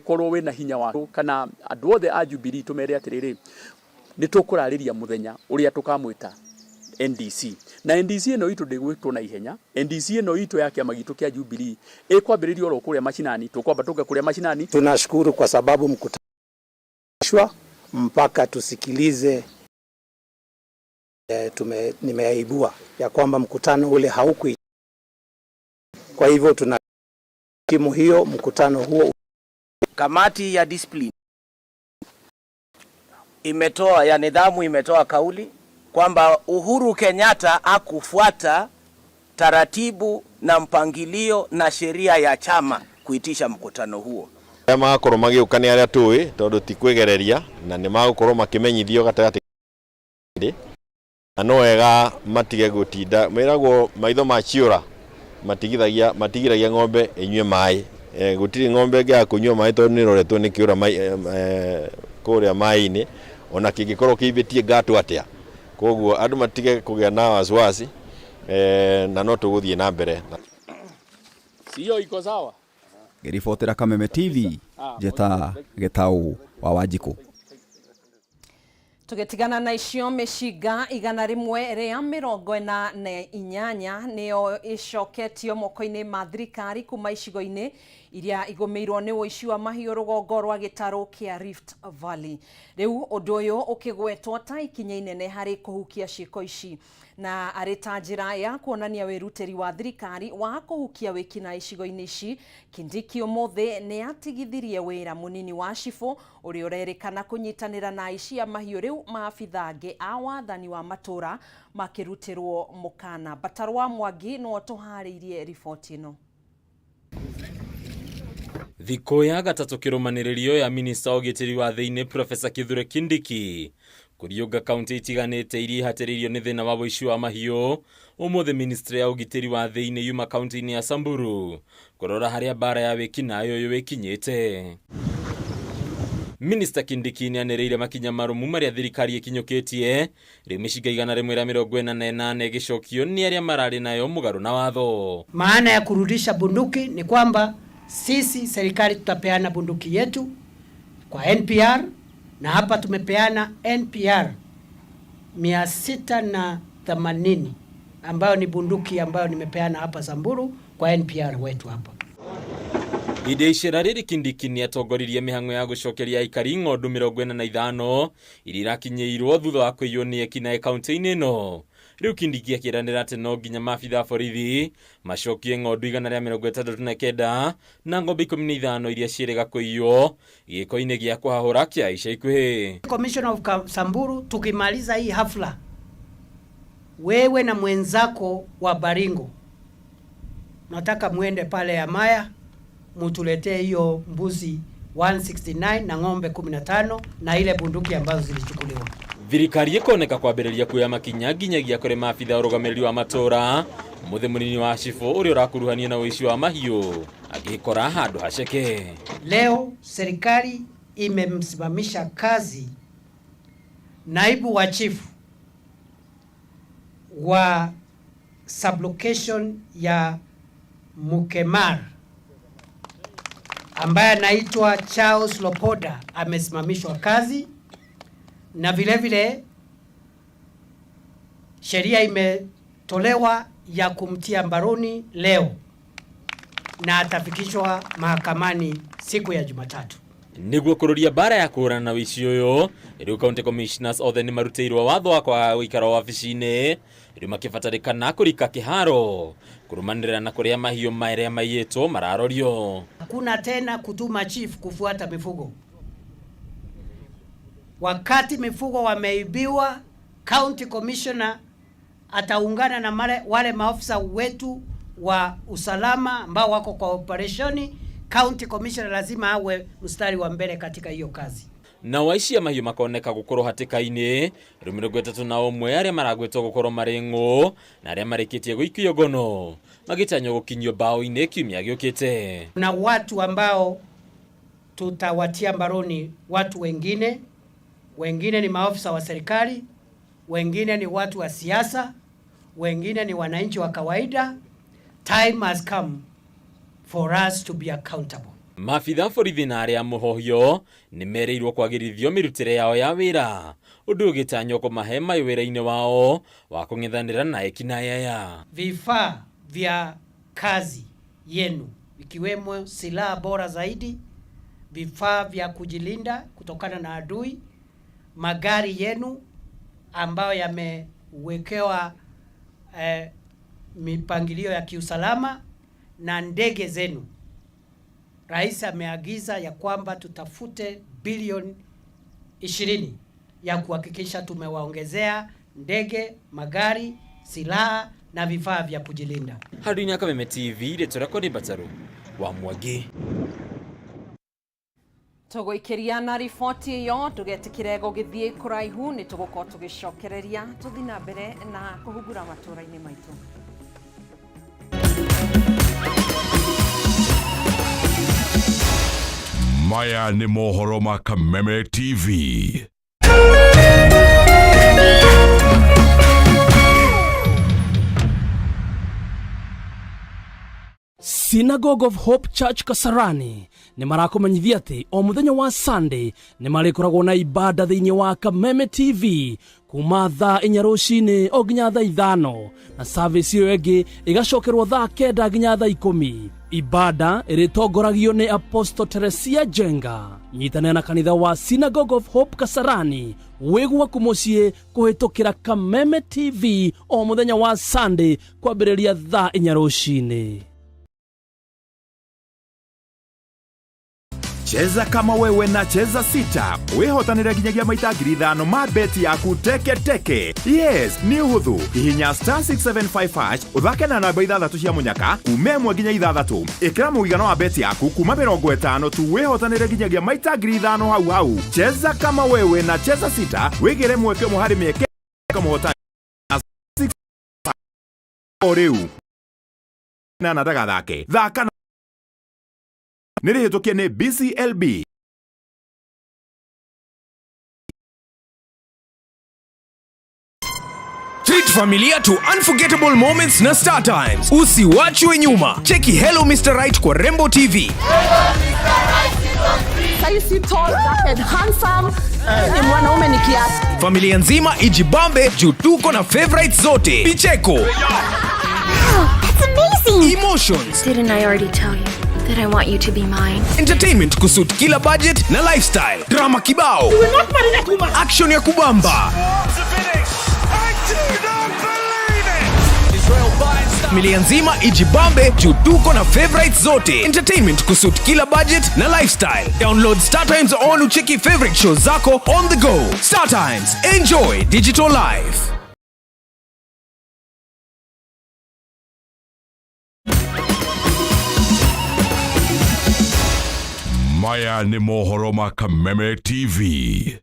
Korwo wĩna hinya wa kana andũ othe a Jubilee tũmere atĩrĩrĩ, nĩ tũkũrarĩria mũthenya ũrĩa tũkamwĩta NDC. Na NDC ĩno itũ ndĩgwĩtwo na ihenya. NDC ĩno itũ ya kĩama gitũ kĩa Jubilee ĩkwambĩrĩrio oro kũrĩa mashinani, tũkwamba tũke kũrĩa mashinani. Tunashukuru kwa sababu mkutano mpaka tusikilize. Nimeaibua ya kwamba mkutano ule hauku. Kwa hivyo tuna timu hiyo mkutano huo. Kamati ya discipline imetoa ya nidhamu imetoa kauli kwamba Uhuru Kenyatta hakufuata taratibu na mpangilio na sheria ya chama kuitisha mkutano huo. Arĩa magakorwo magĩũka nĩ arĩa tũĩ tondũ ti kwĩgereria na nĩ magũkorwo makĩmenyithio gatagatĩ na no wega matige gũtinda meragwo maitho ma ciũra matigithagia matigiragia ng'ombe ĩnyue maĩ. Gũtirĩ ng'ombe ĩngĩaga kũnyua maĩ tondũ nĩ ĩroretwo nĩ kĩũra kũrĩa maĩ-inĩ ona kĩngĩkorwo kĩimbĩtie ngatũ atĩa. Koguo andũ matige kũgĩa na wasiwasi, na no tũgũthiĩ na mbere. Sio iko sawa? Ngĩribotera Kameme TV, njeta Gĩtaũ wa Wanjikũ. Tũgĩtigana na icio, mĩcinga 148 nĩyo ĩcoketio moko-inĩ ma thirikari kuma icigo-inĩ iria igũmĩirwo nĩ ũici wa mahiũ rũgongo rwa gĩtarũ kĩa Rift Valley. Rĩu ũndũ ũyũ ũkĩgwetwo ta ikinya inene harĩ kũhukia ciĩko ici na arĩ ta njĩra ya kuonania wĩrutĩri wa thirikari wa kũhukia wĩkinaĩ icigo-inĩ ici. Kindiki ũmũthĩ nĩ atigithirie wĩra mũnini wa cibũ ũrĩa ũrerĩkana kũnyitanĩra na aici a mahiũ, rĩu maabitha angĩ a wathani wa matũra makĩrutĩrwo mũkana. Batarwa Mwangi nĩwe ũtũharĩirie riboti ĩno. Thikũ ya gatatũ kĩrũmanĩrĩrio ya minista wa ũgitĩri wa thĩinĩ Profesa Kithure Kindiki kũriũnga kaunti itiganĩte iria ihatĩrĩirio nĩ thĩna wa ũici wa mahiũ, ũmũthĩ ministry ya ũgitĩri wa thĩinĩ yuma kaunti-inĩ ya Samburu kũrora harĩa mbara ya wĩkinaĩ ũyũ ĩkinyĩte. Minista Kindiki nĩanĩrĩire makinya marũmu marĩa thirikari ĩkinyũkĩtie, rĩu mĩcinga 148 ĩgĩcokio nĩ arĩa mararĩ nayo mũgarũ na watho. Maana ya kurudisha bunduki ni kwamba sisi serikali tutapeana bunduki yetu kwa NPR, na hapa tumepeana NPR 680 ambayo ni bunduki ambayo nimepeana hapa Samburu kwa NPR wetu hapa. Hĩndĩ ya icera rĩrĩ, Kindiki nĩ atongoririe mĩhang'o ya gũcokeria aikari ng'ondu 45 iria irakinyĩirwo thutha wa kũiywo nĩ ekinaĩ kaunti-inĩ ĩno. Rĩu Kindiki akĩranĩra atĩ no nginya maabitha a borithi macokie ng'ondu 169 na ng'ombe 15 iria ciĩrĩga kũiywo gĩko-inĩ gĩa kũhahũra kĩa ica ikuhĩ. Commissioner of Samburu, tukimaliza hii hafla, wewe na mwenzako wa Baringo, nataka muende pale Yamaya mutuletee hiyo mbuzi 169 na ng'ombe 15 na ile bunduki ambazo zilichukuliwa. Thirikari ĩkoneka kwambĩrĩria kuoya makinya nginyagia kũrĩ maabitha ũrũgamĩrĩri wa matũra, mũthĩ mũnini wa cibũ ũrĩa ũrakuruhania na ũici wa mahiũ agĩkora handũ haceke. Leo serikali imemsimamisha kazi naibu wa chifu wa sublocation ya Mukemar ambaye anaitwa Charles Lopoda, amesimamishwa kazi, na vile vile sheria imetolewa ya kumtia mbaroni leo na atafikishwa mahakamani siku ya Jumatatu. Nĩguo kũrũria mbara ya kũhũrana na ũici ũyũ, rĩu county commissioners othe nĩ marutĩirwo watho wa kwaga gũikara wabici-inĩ, rĩu makĩbatarĩkana kũrika kĩharo kũrũmanĩrĩra na kũrĩa mahiũ marĩa maiyĩtwo mararorio. Hakuna tena kutuma chief kufuata mifugo. Wakati mifugo wameibiwa, county commissioner ataungana na wale maofisa wetu wa usalama ambao wako kwa opereshoni. County commissioner lazima awe mstari wa mbele katika hiyo kazi. Na waici a mahiũ makoneka gũkorwo hatĩka-inĩ, rĩu 31 arĩa maragwetwo gũkorwo marĩ ng'ũ na arĩa marĩkĩtie gũikio ngono magĩtanywo gũkinyio mbaũ-inĩ kiumia gĩũkĩte. Na watu ambao tutawatia mbaroni, watu wengine, wengine ni maofisa wa serikali, wengine ni watu wa siasa, wengine ni wananchi wa kawaida. Time has come for us to be accountable. Maabitha borithi na arĩa mũhohio nĩ merĩirwo kwagĩrithio mĩrutĩre yao ya wĩra ũndũ ũgĩtanywo kũmahe mayũ wĩra-inĩ wao wa kũng'ethanĩra na ekinaĩ aya. Vifaa vya kazi yenu ikiwemo silaha bora zaidi, vifaa vya kujilinda kutokana na adui, magari yenu ambayo yamewekewa mipangilio ya kiusalama na ndege zenu. Rais ameagiza ya kwamba tutafute bilioni 20 ya kuhakikisha tumewaongezea ndege, magari, silaha na vifaa vya kujilinda. Handũ-inĩ ya Kameme TV rĩtwa rĩakwa nĩ Mbataru wa Mwangi. Tũgũikĩria na riboti ĩyo ndũgetikire gũgĩthiĩ kũraihu nĩ tũgũkorwo tũgĩcokereria tũthiĩ na mbere na kũhungura matũũra-inĩ maitũ. Maya nĩ mohoro ma Kameme TV. Synagogue of Hope Church Kasarani nĩ marakũmenyithia atĩ o mũthenya wa Sunday nĩ marĩkoragwo na ibada thĩinĩ wa Kameme TV kuma thaa 4 rũcinĩ o nginya thaa 5 na service ĩyo ĩngĩ ĩgacokerwo thaa 9 nginya thaa 10. Ibada ĩrĩtongoragio nĩ Apostle Teresia Jenga. Nyitanĩra na kanitha wa Synagogue of Hope Kasarani wĩ gwaku mũciĩ kũhĩtũkĩra Kameme TV o mũthenya wa Sunday kwambĩrĩria thaa 4 rũcinĩ. Cheza kama wewe na Cheza Sita wihotanire nginyagia maita 5,000 ma beti yaku teke teke. Yes, nĩ ũhũthũ. Hihinya star 675 hash ũthake na namba 6 cia mũnyaka kuma 1 nginya 6. Ĩkĩra mũigana wa beti yaku kuma 50 tu wihotanire nginyagia maita 5,000 hau hau. Cheza kama wewe na Cheza Sita wĩgĩre mweke ũmwe harĩ mĩeke mũhotani o rĩu na ndagathake thaka nĩ rĩhĩtũkie nĩ BCLB. Treat familia to unforgettable moments na Star Times. Usiwachwe nyuma. Cheki Hello Mr. Right kwa Rembo TV. Saisi tall, dark and handsome. Ni mwanaume ni kiasi. Familia nzima ijibambe juu tuko na favorites zote. Picheko. Wow, that's amazing. Emotions. Didn't I already tell you that I want you to be mine? Entertainment kusuit kila budget na lifestyle. Drama kibao. You will not marry that woman. Action ya kubamba. Familia nzima ijibambe juu tuko na favorites zote. Entertainment kusuit kila budget na lifestyle. Download Star Times on ucheki favorite shows zako on the go. Star Times, enjoy digital life. Maya nĩ mohoro ma Kameme TV.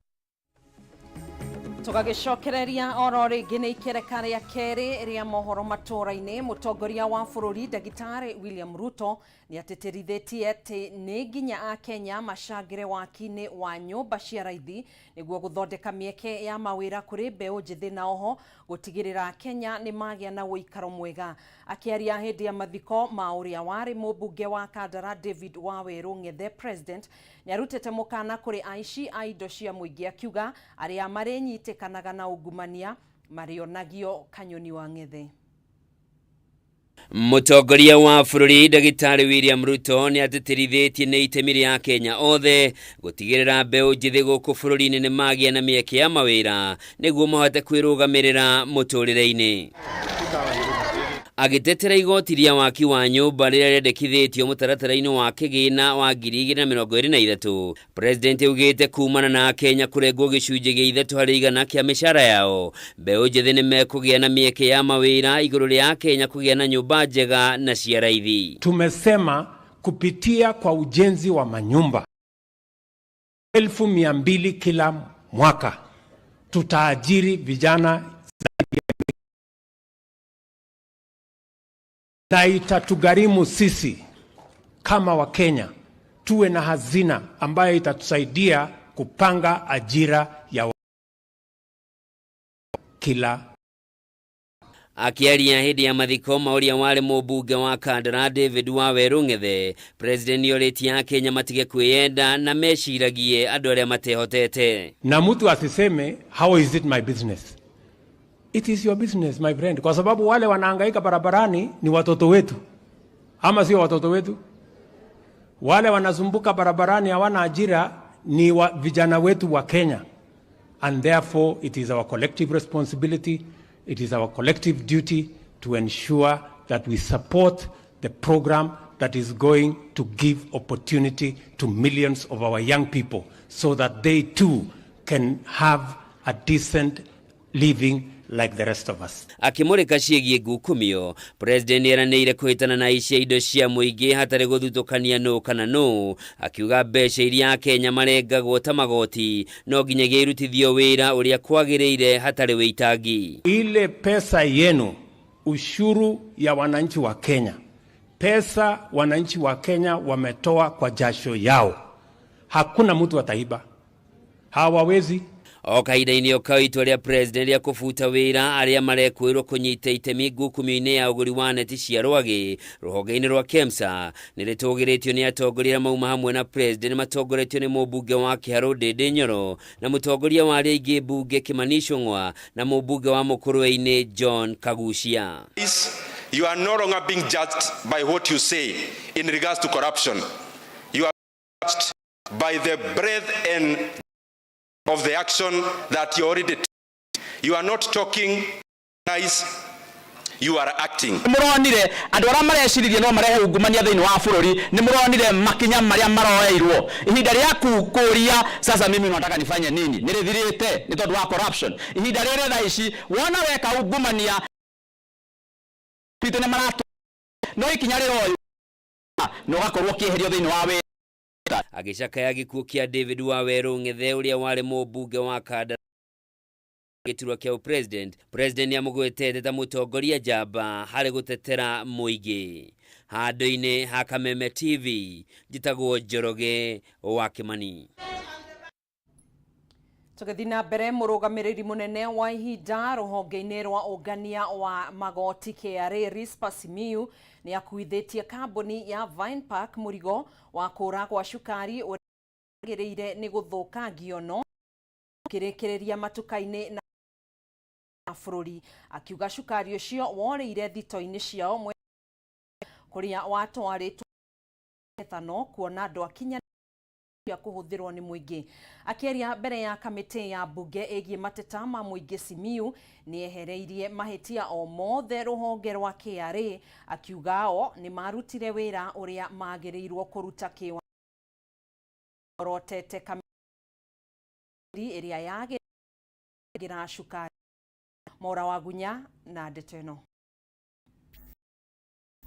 Tũgagĩcokereria oro rĩngĩ nĩ ikereka rĩa kerĩ rĩa mohoro matũũra-inĩ. Mũtongoria wa bũrũri ndagĩtarĩ William Ruto nĩ atĩtĩrithĩtie atĩ nĩ nginya Akenya macangĩre waki-inĩ wa nyũmba cia raithi nĩguo gũthondeka mĩeke ya mawĩra kũrĩ mbeũ njĩthĩ na oho gũtigĩrĩra Kenya nĩ magĩa na ũikaro mwega. Akĩaria hĩndĩ ya mathiko ma ũrĩa warĩ mũmbunge wa Kandara David Wawerũ Ng'ethe, president nĩ arutĩte mũkana kũrĩ aici a indo cia mũingĩ akiuga arĩa marĩnyitĩkanaga na ungumania marĩonagio kanyoni wa Ng'ethe. Mũtongoria wa bũrũri ndagĩtarĩ William Ruto nĩ atĩtĩrithĩtie nĩ itemi rĩa Kenya othe gũtigĩrĩra mbeũ njĩthĩ gũkũ bũrũri-inĩ nĩ magĩa na mĩeke ya mawĩra nĩguo mahote kwĩrũgamĩrĩra mũtũrĩre-inĩ. Agĩtetera igoti rĩa waki wa nyũmba rĩrĩa rĩendekithĩtio mũtaratara-inĩ wa kĩgĩna wa 2023, President augĩte kumana na Kenya kũrengwo gĩcunjĩ gĩa 3% kĩa mĩcara yao, mbeũ njĩthĩ nĩ mekũgĩa na mĩeke ya mawĩra igũrũ rĩa Kenya kũgĩa na nyũmba njega na cia raithi. Tumesema kupitia kwa ujenzi wa manyumba 200,000 kila mwaka tutaajiri vijana zaidi na itatugharimu sisi kama Wakenya tuwe na hazina ambayo itatusaidia kupanga ajira ya kila. Akĩaria hĩndĩ ya mathiko ma ũrĩa warĩ mũmbunge wa Kandara David Waweru Ng'ethe, President nĩorĩtie Akenya matige kwĩyenda na meciragie andũ arĩa matehotete. Na mtu asiseme how is it my business. It is your business my friend, kwa sababu wale wanahangaika barabarani ni watoto wetu, ama sio watoto wetu? Wale wanazumbuka barabarani hawana ajira ni vijana wetu wa Kenya, and therefore it is our collective responsibility, it is our collective duty to ensure that we support the program that is going to give opportunity to millions of our young people so that they too can have a decent living like the rest of us. Akĩmũrĩka ciĩgiĩ ngukumio, President nĩeranĩire kũhĩtana na aici a indo cia mũingĩ hatarĩ gũthutũkania nũ kana nũ, akiuga mbeca iria Akenya marengagwo ta magoti no nginyagia irutithio wĩra ũrĩa kwagĩrĩire hatarĩ wĩitangi. Ile pesa yenu, ushuru ya wananchi wa Kenya, pesa wananchi wa Kenya wametoa kwa jasho yao, hakuna mtu ataiba, hawawezi. O kahinda-inĩ o kau itua rĩa President rĩa kũbuta wĩra arĩa marekwĩrwo kũnyita itemi ngukumio-inĩ ya ũgũri wa neti cia rwagĩ rũhonge-inĩ rwa KEMSA nĩ rĩtũgĩrĩtio nĩ atongoria arĩa mauma hamwe na President matongoretio nĩ mũmbunge wa Kĩharũ Ndĩndĩ Nyoro na mũtongoria wa arĩa aingĩ mbunge Kĩmani Ichung'wa na mũmbunge wa Mũkũrwe-inĩ John Kagucia. You are no longer being judged by what you say in regards to corruption. You are judged by the breadth and of the action that you already took. You are not talking nice, you are acting. Mũronire andũ arĩa mareciririe no marehe ungumania thĩinĩ wa bũrũri, nĩ mũronire makinya marĩa maroeirwo. Ihinda rĩa kũria sasa mimi nataka nifanye nini nĩ rĩthirĩte nĩ tondũ wa corruption. Ihinda rĩrĩ thaa ici wona weka ungumania bitũ nĩ maratũ no ikinya rĩroywo na ũgakorwo ũkĩeherio thĩinĩ wa wĩra. Agĩcakaya gĩkuũ kĩa David Waweru Ng'ethe ũrĩa warĩ mũmbunge wa Kandara gĩturwa kĩa ũpresident, President nĩamũgwetete ta mũtongoria njamba harĩ gũtetera mũingĩ. Handũ-inĩ ha Kameme TV, njĩtagwo Njoroge wa Kĩmani. Tũgĩthiĩ na mbere, mũrũgamĩrĩri mũnene wa ihinda rũhonge-inĩ rwa ũngania wa magoti KRA Risper Simiyu nĩ akuithĩtie kambuni ya Vine Park mũrigo wa kũra gwa cukari ũrĩa wagĩrĩire nĩ gũthũkangio no ũkĩrĩkĩrĩria matuka-inĩ na bũrũri, akiuga cukari ũcio worĩire thito-inĩ ciao kũrĩa watwarĩtwo ethano kuona ndwakinya kũhũthĩrwo nĩ mũingĩ. Akĩaria mbere ya kamĩtĩ ya mbunge ĩgiĩ mateta ma mũingĩ, Simiyu nĩ ehereirie mahĩtia o mothe rũhonge rwa KRA, akiuga o nĩ marutire wĩra ũrĩa magĩrĩirwo kũruta kĩorotete kamĩtĩ ĩrĩa yagĩra cukari. Mora wa Gunya na ndeto ĩno.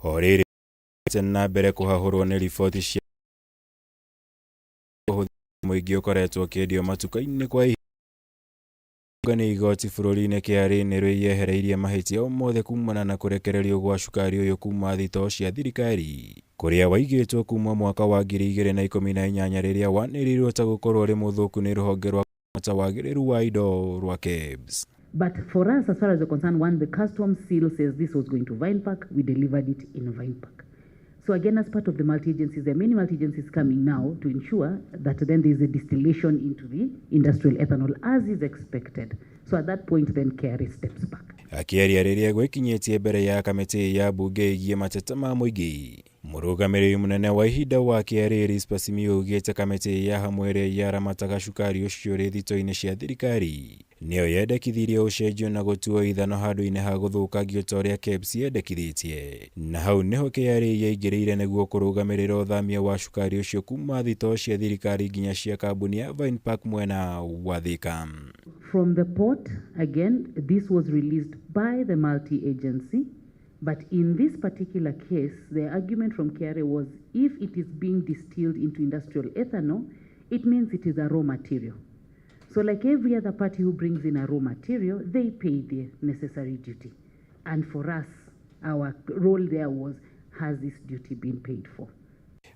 O rĩrĩ na mbere kũhahũrwo nĩ riboti cia mũingĩ ũkoretwo ũkĩendio matuka-inĩ kwa ihinda nĩ igoti bũrũri-inĩ KRA nĩ rĩyehereirie mahĩtia o mothe kumana na kũrekererio gwa cukari ũyũ kuma thitoo cia thirikari kũrĩa waigĩtwo kuma mwaka wa 2018 rĩrĩa wanĩrĩirwo ta gũkorwo ũrĩ mũthũku nĩ rũhonge rwa ta wagĩrĩru wa indo rwa KEBS. But for us, as far as we're concerned, one, the customs seal says this was going to Vine Park. We delivered it in Vine Park. So again, as part of the multi-agencies, there are many multi-agencies coming now to ensure that then there is a distillation into the industrial ethanol as is expected. So at that point, then KRA steps back. Akĩaria rĩrĩa gwĩkinyĩtie mbere ya kamĩtĩ ya mbunge ĩgiĩ mateta ma mũingĩ, mũrũgamĩrĩri mũnene wa ihinda wa KRA Risper Simiyu augĩte kamĩtĩ ya hamwe ĩrĩa yaramataga cukari ũcio ũrĩ thito-inĩ cia thirikari nĩyo yendekithirie ũcenjio na gũtuo ithano handũ-inĩ ha gũthũkangio ta ũrĩa KEBS yendekithĩtie, na hau nĩho KRA yaingĩrĩire nĩguo kũrũgamĩrĩra ũthamia wa cukari ũcio kuma thitoo cia thirikari nginya cia kambuni ya Vine Park mwena wa Thika. From the port, again, this was released by the multi-agency, but in this particular case, the argument from KRA was if it is being distilled into industrial ethanol, it means it is a raw material. So like every other party who brings in a raw material, they pay the necessary duty. And for us, our role there was, has this duty been paid for?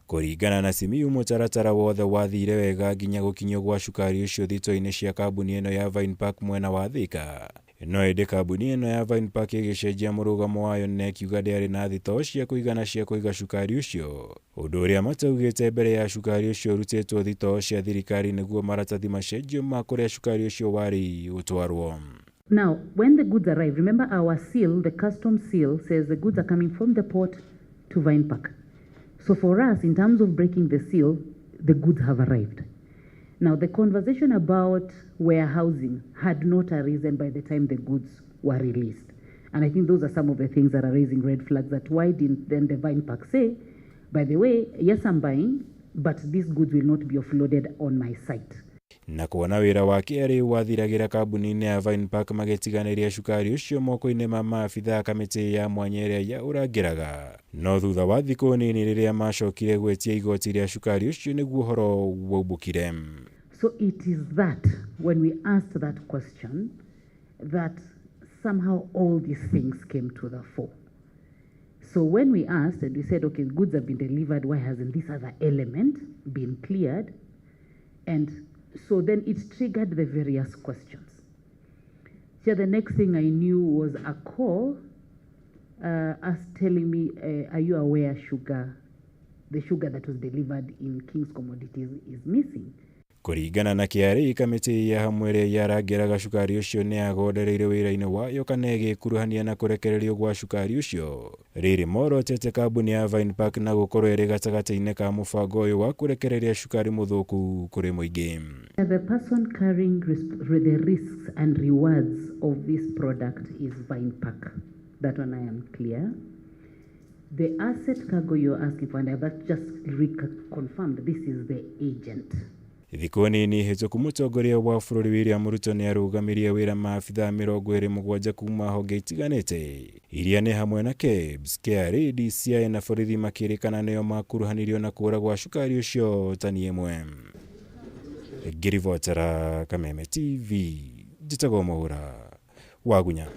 Kũringana na Simiyu, mũtaratara wothe wathire wega nginya gũkinyio gwa cukari ũcio thito-inĩ cia kambuni ĩno ya Vine Park mwena wa Thika. No ĩndĩ kambuni ĩno ya Vine Park ĩgĩcenjia mũrũgamo wayo na ĩkiuga ndĩarĩ na thitoo cia kũigana cia kũiga cukari ũcio, ũndũ ũrĩa mataugĩte mbere ya cukari ũcio ũrutĩtwo thitoo cia thirikari nĩguo maratathi macenjio ma kũrĩa cukari ũcio warĩ ũtwarwo. Now, when the goods arrive, remember our seal, the custom seal, says the goods are coming from the port to Vine Park. So for us, in terms of breaking the seal, the goods have arrived. Now, the conversation about warehousing had not arisen by the time the goods were released. And I think those are some of the things that are raising red flags, that why didn't then the Vine Park say, by the way, yes, I'm buying, but these goods will not be offloaded on my site. Na kuona wĩra wa KRA wathiragĩra kambuni-inĩ ya Vine Park magĩtiganĩria cukari ũcio moko-inĩ ma maabithaa a kamĩtĩ ya mwanya ĩrĩa ya ũrangĩraga. No thutha wa thikũ nini rĩrĩa macokire gwĩtia igoti rĩa cukari ũcio nĩguo ũhoro waumbũkire. So it is that when we asked that question that somehow all these things came to the fore. So when we asked and we said, okay, goods have been delivered, why hasn't this other element been cleared? And so then it triggered the various questions. So the next thing I knew was a call us telling me, are you aware sugar, the sugar that was delivered in King's Commodities is missing? Kũringana na KRA, kamĩtĩ ya hamwe ĩrĩa yarangĩraga cukari ũcio nĩ yagondereire wĩra-inĩ wayo kana ĩgĩkuruhania na kũrekererio gwa cukari ũcio. Rĩrĩ morotete kambuni ya Vine Park na gũkorwo ĩrĩ gatagatĩ-inĩ ka mũbango ũyũ wa kũrekereria cukari mũthũku kũrĩ mũingĩ. The person carrying the risks and rewards of this product is Vine Park. That one I am clear. The asset cargo you're asking for, and I've just reconfirmed, this is the agent. Thikũ nini hĩtũku mũtongoria wa bũrũri William Ruto nĩ arũgamirie wĩra maabithaa 27 kuma honge itiganĩte iria nĩ hamwe na KEBS, KRA, DCI na borithi makĩrĩkana nĩo makuruhanirio na kũra gwa cukari ũcio tani ĩmwe. Ngĩribotera Kameme TV, njĩtagwo Mwaura Wagunya.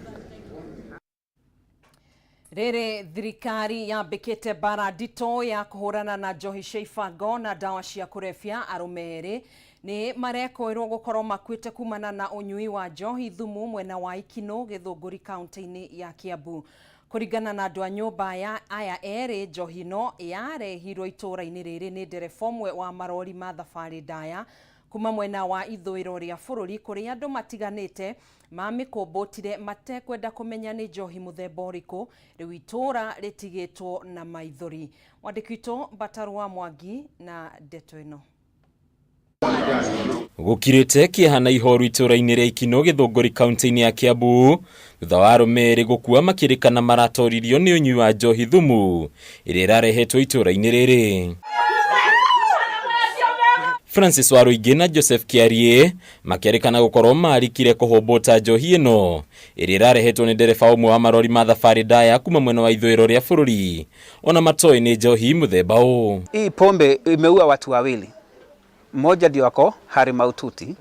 Rĩrĩ thirikari yambĩkĩte mbara nditũ ya kũhũrana na njohi cia ibango na ndawa cia kũrebia. Arũme erĩ nĩ marekoirwo gũkorwo makuĩte kumana na ũnyui wa njohi thumu mwena wa Ikinũ, Gĩthũngũri, kaunti-inĩ ya Kiambu. Kũringana na andũ a nyũmba ya aya erĩ, njohi ĩno yarehirwo itũũra-inĩ rĩrĩ nĩ ndereba ũmwe wa marori ma thabarĩ ndaya kuma mwena wa ithũĩro rĩa bũrũri, kũrĩa andũ matiganĩte mamĩkũmbũtire matekwenda kũmenya nĩ njohi mũthemba ũrĩkũ. Rĩu itũũra rĩtigĩtwo na maithori. Mwandĩki witũ Mbatarũ wa Mwangi na ndeto ĩno. Gũkirĩte kĩeha na ihoru itũũra-inĩ rĩa Ikinũ, Gĩthũngũri, kaunti-inĩ ya Kiambu, thutha wa arũme erĩ gũkua makĩrĩkana maratoririo nĩ ũnyui wa njohi thumu ĩrĩa ĩrarehetwo itũũra-inĩ rĩrĩ. Francis Waruingi na Joseph Kiarie makĩrĩkana gũkorwo marikire kũhũmbũta njohi ĩno ĩrĩa ĩrarehetwo nĩ ndereba ũmwe wa marori ma thabarĩ ndaya kuma mwena wa ithũĩro rĩa bũrũri, ona matoĩ nĩ njohi mũthemba ũũ. Hii pombe imeua watu wawili, mmoja ndio ako hali mahututi,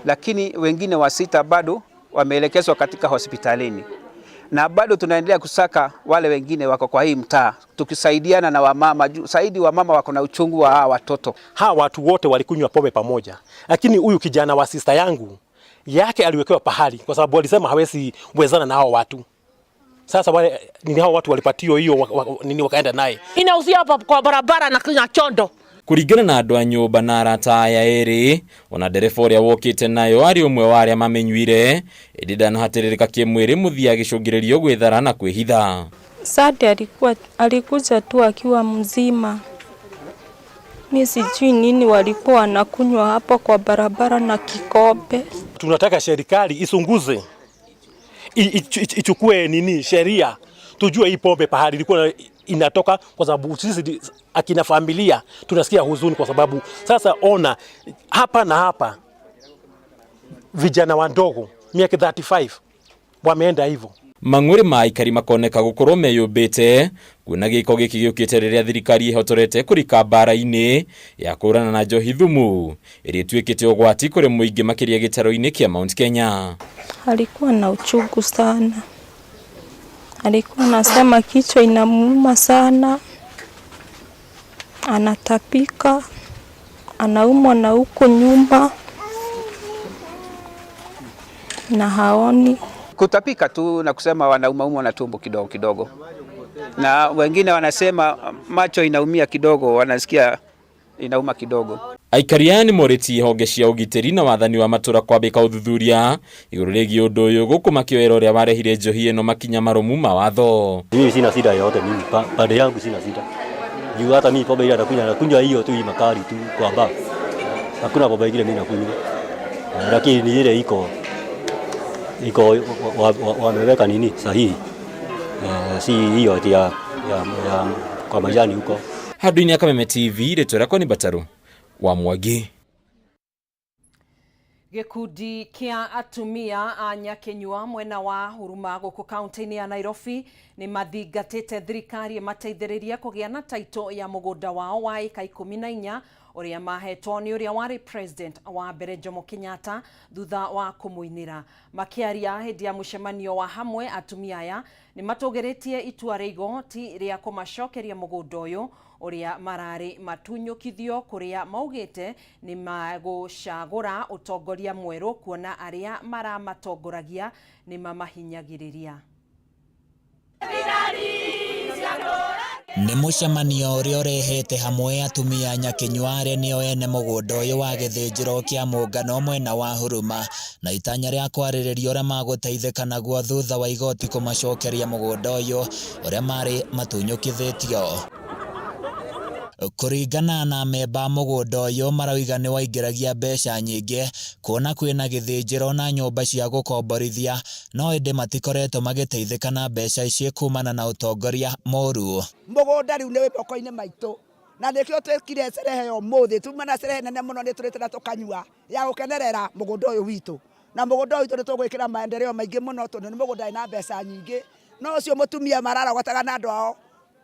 lakini wengine wasita bado wameelekezwa katika hospitalini, na bado tunaendelea kusaka wale wengine wako kwa hii mtaa, tukisaidiana na wamama. Zaidi wamama wako na uchungu wa hawa watoto. Hawa watu wote walikunywa pombe pamoja, lakini huyu kijana wa sister yangu yake aliwekewa pahali kwa sababu alisema hawezi wezana na hao watu. Sasa wale nini, hao watu walipatiwa hiyo nini wakaenda naye. Inauzia hapa kwa barabara na kina chondo. Kũringana na andũ a nyũmba na arata aya erĩ, ona ndereba ũrĩa wokĩte nayo arĩ ũmwe wa arĩa mamĩnyuire, ĩndĩ ndanahatĩrĩrĩka kĩmwĩrĩ, mũthia agĩcũngĩrĩrio gwĩthara na kwĩhitha. Sade alikuja tu akiwa mzima. Mi sijui nini walikuwa wanakunywa hapo kwa barabara na kikombe. Tunataka serikali isunguze, ichukue nini sheria, tujue hii pombe pahali ilikuwa inatoka, kwa sababu sisi akina familia tunasikia huzuni, kwa sababu sasa ona hapa na hapa vijana wadogo miaka 35 wameenda hivyo. Mang'ũrĩ ma aikari makoneka gũkorwo meyũmbĩte kuona gĩko gĩkĩ gĩũkĩte rĩrĩa thirikari ĩhotorete kũrika mbara-inĩ ya kũhũrana na njohi thumu ĩrĩa ĩtuĩkĩte ũgwati kũrĩ mũingĩ, makĩria gĩtaro-inĩ kĩa Mount Kenya. Alikuwa na uchungu sana, alikuwa anasema kichwa inamuuma sana, anatapika, anaumwa na huko nyumba na haoni. Kutapika tu na kusema wanaumaumwa na tumbo kidogo kidogo, na wengine wanasema macho inaumia kidogo, wanasikia inauma kidogo. Aikari aya nĩmorĩtie honge cia ũgitĩri na wathani wa matũra kwambĩka ũthuthuria igũrũ rĩgiĩ ũndũ ũyũ gũkũ makĩoera ũrĩa warehire njohi ĩno makinya marũmu ma watho. Mimi sina shida yoyote, mimi pande yangu sina shida. Juu hata mimi pombe ile nakunywa nakunywa hiyo tu hii makali tu kwa bar. Hakuna pombe ingine mimi nakunywa. Lakini ni ile iko iko wameweka nini sahihi. Si hiyo ati ya kwa majani huko. Handũ-inĩ ya Kameme TV rĩtwa rĩakwa nĩ Mbataru wa Mwangi. Gĩkundi kĩa atumia a Nyakinyua mwena wa Huruma gũkũ kaunti-inĩ ya Nairobi nĩ mathingatĩte thirikari ĩmateithĩrĩrie kũgĩa na taito ya mũgũnda wao wa ĩka 14 ũrĩa mahetwo nĩ ũrĩa warĩ president wa mbere Jomo Kenyatta thutha wa kũmũinĩra. Makĩaria hĩndĩ ya mũcemanio wa hamwe, atumia aya nĩ matũgĩrĩtie itua rĩa igoti rĩa kũmacokeria mũgũnda ũyũ ũrĩa mararĩ matunyũkithio kũrĩa maugĩte nĩ magũcagũra ũtongoria mwerũ kuona arĩa maramatongoragia nĩ mamahinyagĩrĩria. Nĩ mũcemanio ũrĩa ũrehete hamwe atumia a Nyakinyua arĩa nĩo ene mũgũnda ũyũ wa gĩthĩnjĩro kĩa mũngano mwena wa Huruma na itanya rĩa kwarĩrĩria ũrĩa magũteithĩka naguo thutha wa igoti kũmacokeria mũgũnda ũyũ ũrĩa marĩ matunyũkithĩtio. Kũringana na amemba a mũgũnda ũyũ marauga nĩ waingĩragia mbeca nyingĩ kuona kwĩna gĩthĩnjĩro na nyũmba cia gũkomborithia no ĩndĩ matikoretwo magĩteithĩka na mbeca ici kumana na ũtongoria mũru. Mũgũnda rĩu nĩ wĩ moko-inĩ maitũ na nĩkĩo twĩkire cerehe ya ũmũthĩ, tuma na cerehe nene mũno nĩ tũrĩte na tũkanyua ya gũkenerera mũgũnda ũyũ witũ, na mũgũnda ũyũ witũ nĩ tũgwĩkĩra maendeleo maingĩ mũno tondũ nĩ mũgũnda wĩna mbeca nyingĩ, no ũcio mũtumia mararogotaga na andũ ao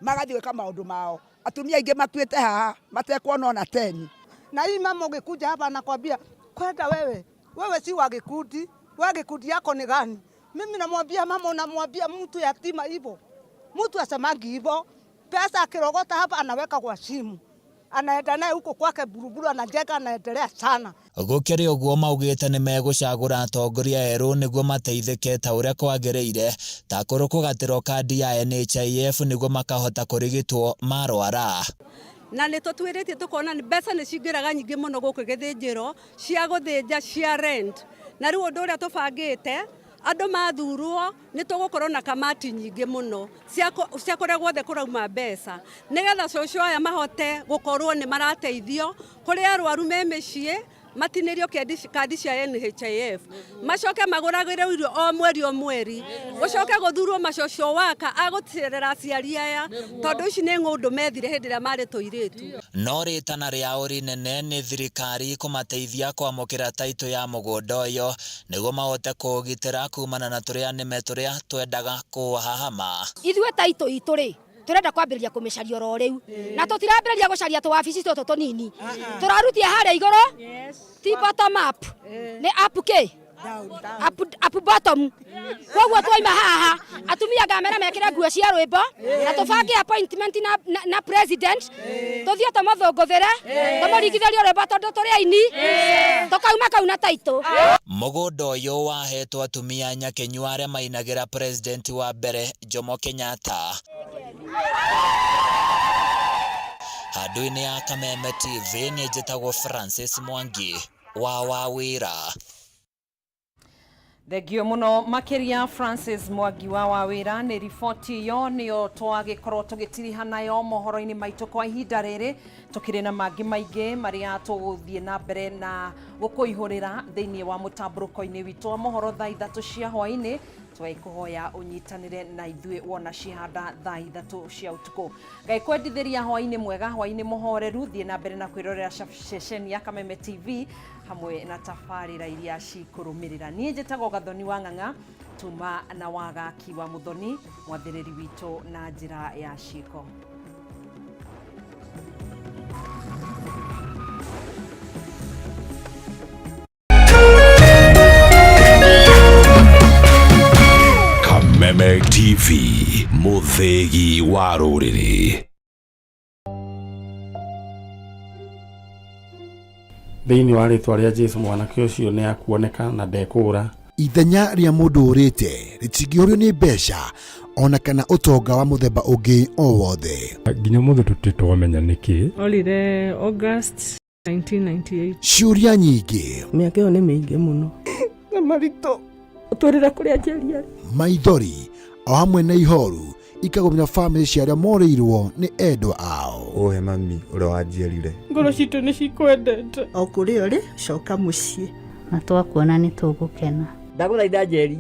magathiĩ gwĩka maũndũ mao. Atumia aingĩ makuĩte haha matekuona ona teni. Na hii mama ungekuja hapa anakwambia kwenda wewe, wewe si wa gikundi, wewe gikundi yako ni gani? Mimi namwambia mama, unamwambia mtu yatima hivyo, mtu asemangi hivyo. Pesa akirogota hapa anaweka kwa simu, anaenda naye huko kwake Buruburu, anajenga, anaendelea sana. Gũkĩrĩ ũguo maugĩte nĩ megũcagũra atongoria erũ nĩguo mateithĩke ta ũrĩa kwagĩrĩire ta kũrũ kũgatĩrwo kandi ya NHIF nĩguo makahota kũrigitwo marwara. Na nĩ tũtuĩrĩtie tũkona mbeca nĩ cingĩraga nyingĩ mũno gũkũ gĩthĩnjĩro cia gũthĩnja cia rent, na rĩu ũndũ ũrĩa tũbangĩte andũ mathurwo nĩ tũgũkorwo na kamati nyingĩ mũno cia kũrĩa guothe kũrauma mbeca nĩgetha cũcũ aya mahote gũkorwo nĩ marateithio kũrĩ arwaru me mĩciĩ matinĩrio kandi cia NHIF macoke magũragĩrwo irio o mweri o mweri gũcoke gũthurwo macoco waka agũcerera aciari aya tondũ ici nĩ ng'ũndũ methire hĩndĩ ĩrĩa marĩ tũirĩtu. No rĩtana rĩao rĩnene nĩ thirikari kũmateithia kwamũkĩra taitũ ya mũgũnda ũyũ nĩguo mahote kũũgitĩra kumana na tũrĩa nĩme tũrĩa twendaga kũũhahama. Ithuĩ taitũ itũ rĩ turenda kwambĩrĩria kũmĩcaria oro rĩu na tũtirambĩrĩria gũcaria tũwabici tũtũ tũnini tũrarutia harĩa igũrũ ti bottom up nĩ up kĩ up bottom koguo twaima haha atumia ngamera mekĩre nguo cia rwĩmbo na tũbange appointment na president tũthiĩ tũmũthũngũthĩre tũmũringithĩrie rwĩmbo tondũ tũrĩ aini tũkauma kau na taitũ. Mũgũnda ũyũ wahetwo atumia Nyakinyua arĩa mainagĩra president wa mbere Jomo Kenyatta. Handũ-inĩ ya Kameme TV nĩ njĩtagwo Francis Mwangi wa Wawĩra. Thengio mũno makĩria Francis Mwangi wa Wawĩra nĩ riboti ĩyo nĩyo twagĩkorwo tũgĩtiriha nayo mohoro-inĩ maitũ kwa ihinda rĩrĩ. Tũkĩrĩ na mangĩ maingĩ marĩa tũgũthiĩ na mbere na gũkũihũrĩra thĩinĩ wa mũtambũrũko-inĩ witũ wa mohoro thaa 3 cia hwaĩ-inĩ. Twekũhoya ũnyitanĩre na ithuĩ wona cihanda thaa 3 cia ũtukũ. Ngai kwendithĩria hwaĩ-inĩ mwega, hwaĩ-inĩ mũhoreru. Thiĩ na mbere na kwĩrorera ceceni ya Kameme TV hamwe na tabarĩra iria cikũrũmĩrĩra. Niĩ njĩtagwo Gathoni wa Ng'ang'a tuma na wagaki wa Muthoni mwathĩrĩri witũ na njĩra ya ciĩko. Kameme TV, mũthĩgi wa rũrĩrĩ. Thĩinĩ wa rĩtwa rĩa Jesu mwanake ũcio nĩ akuoneka na ndekũũra. Ithenya rĩa mũndũ ũrĩte rĩtingĩũrio nĩ mbeca ona kana ũtonga wa mũthemba ũngĩ o wothe. Nginya mũthĩ tũtirĩ twamenya nĩkĩ. Orire August 1998. Ciũria nyingĩ, Mĩaka ĩyo nĩ mĩingĩ mũno. Na maritũ ũtwĩrĩre kũrĩa Njeri arĩ. Maithori o hamwe na ihoru ikagũmĩra bamĩrĩ cia arĩa morĩirwo nĩ endwa ao. Ũhe mami ũrĩa wanjiarire. Ngoro citũ nĩ cikwendete. O kũrĩa ũrĩ, coka mũciĩ. Na twakuona nĩ tũgũkena. Ndagũthaitha Njeri,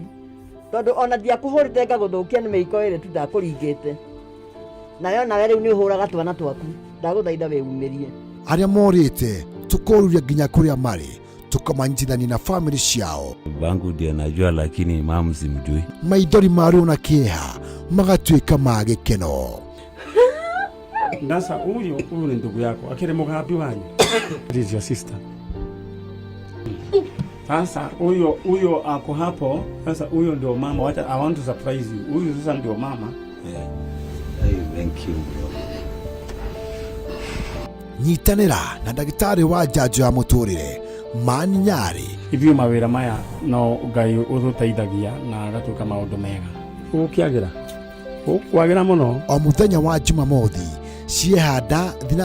tondũ ona ndiakũhũrĩte ngagũthũkia nĩ mĩiko ĩrĩ tu ndakũringĩte nayo, nawe rĩu nĩ ũhũraga twana twaku. Ndagũthaitha wĩumĩrie. Arĩa morĩte tũkoruria nginya kũrĩa marĩ, tũkamanyitithania na bamĩrĩ ciao. Babangu ndiye najua, lakini mamu simjui. Maithori ma ruo na kĩeha magatuĩka ma gĩkeno. Sasa huyu ni ndugu yako, akiri mugambi wanyu. It is your sister. Sasa huyo ako hapo. Sasa huyo ndio mama. Wacha, I want to surprise you. Huyu sasa ndio mama. Yeah. Hey, thank you bro. Nyitanĩra na ndagĩtarĩ wa njanjo ya mũtũrĩre Mani Nyarĩ. Ithuĩ mawĩra maya no Ngai ũtũteithagia na agatuĩka maũndũ mega. Gũkĩagĩra. Gũkwagĩra mũno. O mũthenya wa Jumamothi ciehanda thina.